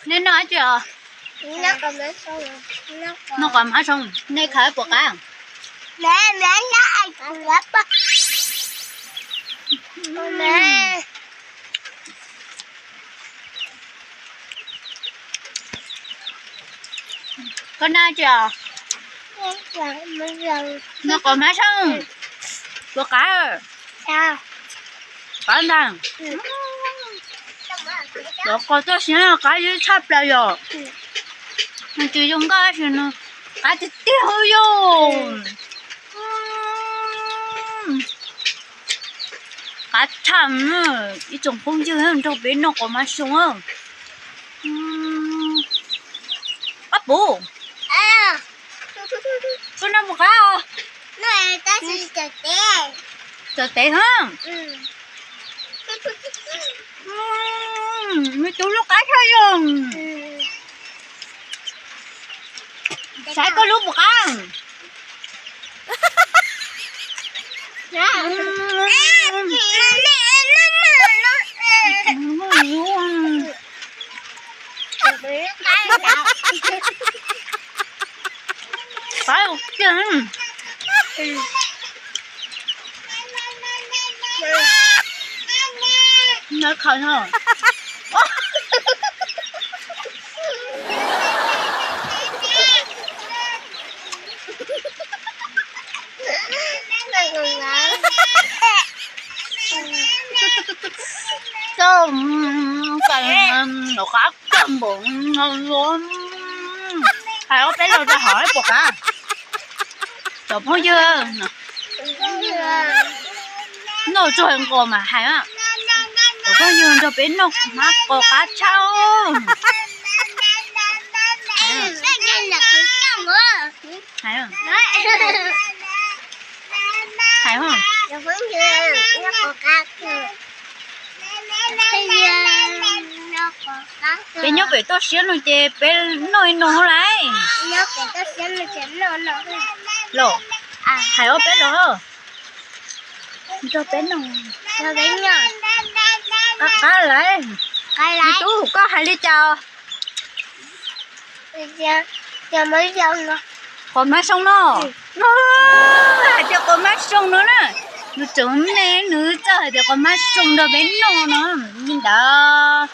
Nej noj dab tsi os? Noj qos mav soo, nej khaws puas qab? Koj noj dab tsi os? Noj qos mav soo, puas qab? Qab ntag. Los qos toj siab qab ywb tshaj plaws yom. Nws tsis zoo nkauj tab sis nws qab tiag tiag yom. Qab tshaj, ib tsoom phooj ywg nrog peb noj qos mav soo. Pab puv, koj noj puas qab os? Cov tev hab. Me tub lub qab tshaj yom. Saib koj lub puas qab. Qab tiag. Noj khaws no. Koj, koj, noj qab kawg npaum no. Hais ob peb lo rau hauv puas qab? Cov phooj ywg, noj tsuag nqos mas hais, cov phooj ywg nrog peb noj mas qos qab tshaj. Hais, hais. Peb nyob pem toj siab no ces peb noj ib no lawm. Los, hais ob peb los nrog peb noj. Qab qab lawm. Me tub, koj hais li cas? Qos mav soo no. No, hais tias qos mav soo no na. Nws tseem me, nws txawj hais tias qos mav soo nrog peb noj no. Li ntawd.